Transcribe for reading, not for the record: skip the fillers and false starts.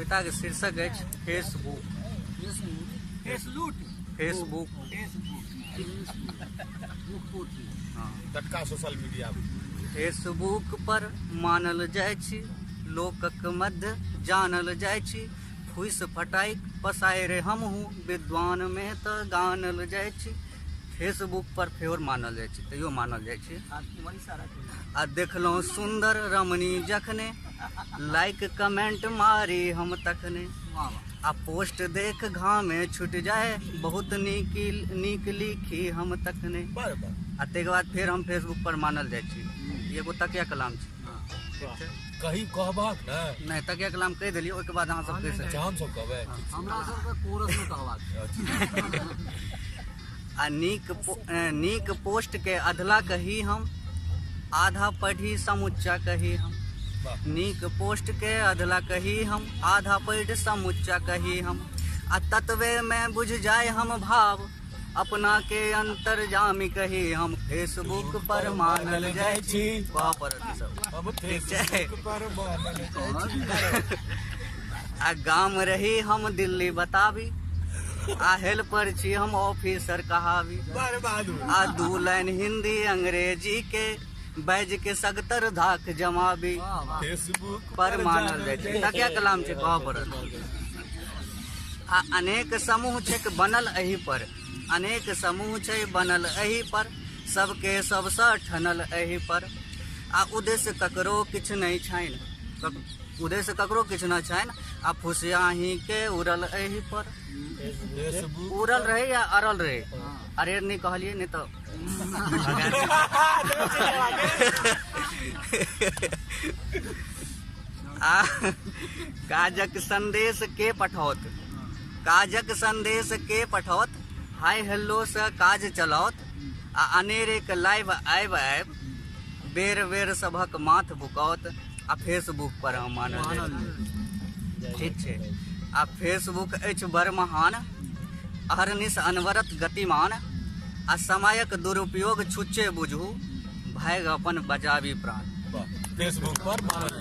कविताके शीर्षक अछि Facebook. Facebook. हँ। टटका सोशल मीडिया। फेसबुक पर मानल जाइ छी, लोकक मध्य जानल जाइ छी, फूसि फटाइक पसारि हमहूँ विद्वानमे तऽ गानल जाइ छी। फेसबुक पर फेर मानल जाइ छी, तैयो मानल जाइ छी। आ देखलहुँ सुन्दर रमणी जखने, लाइक कमेंट मारी हम तखने। आ पोस्ट देख घामे छुटि जाय, बहुत नीक नीक लिखी हम तखने। आ ताहिके बाद फेर हम फेसबुक पर मानल जाइ छी। ई एगो तकिया कलाम छै। ठीक छै? कही कहबाक ने? नहि, तकिया कलाम कहि देलियै, ओहिके बाद अहाँ सब कहि सकै। अच्छा, हम सब कहबै। हमरा सबके कोरस मे कहबाक। आ नीक पोस्ट के अधला कही हम, आधा पढ़ी समुच्चा कही हम। नीक पोस्ट के अधला कही हम, आधा पढ़ि समुच्चा कही हम। आ ततबे में बुझ जाय हम भाव, अपना के अंतर्जामी कही हम। फेसबुक पर मानल जाइ छी। कहऽ पड़त ई सब। हम ठीक छै। फेसबुक पर मानल जाइ छी। आ गाम रही हम दिल्ली बताबी, आ हेल्पर छी हम ऑफिसर कहाबी। आ 2 लाइन हिंदी अंग्रेजी के बैज के सगतर धाक जमाबी। फेसबुक पर मानल जाइ छै। तकिया कलाम छै, कहऽ पड़त। आ अनेक समूह छै बनल एहि पर, अनेक समूह छै बनल एहि पर, सबके सबसँ ठनल एहि पर। आ उद्देश्य ककरो किछु नहि छनि, उद्देश्य ककरो किछु नहि छनि, आ फुसियाही के उड़ल एहि पर। उड़ल रहे या अड़ल रहे? अरे नहि कहलियै, नहि तऽ आ काजक संदेश के पठौत, काजक संदेश के पठौत, हाय हेलो से काज चलौत। आ अनेरे के लाइव आबि आबि बेर बेर सभक माथ बुकौत। आ फेसबुक पर हम मानल जाइ छी। ठीक छै। आ फेसबुक अछि बड़ महान, अहर्निश अनवरत गतिमान। आ समयक दुरुपयोग छुच्चे बुझू, भागि अपन बचाबी प्राण। फेसबुक पर मानल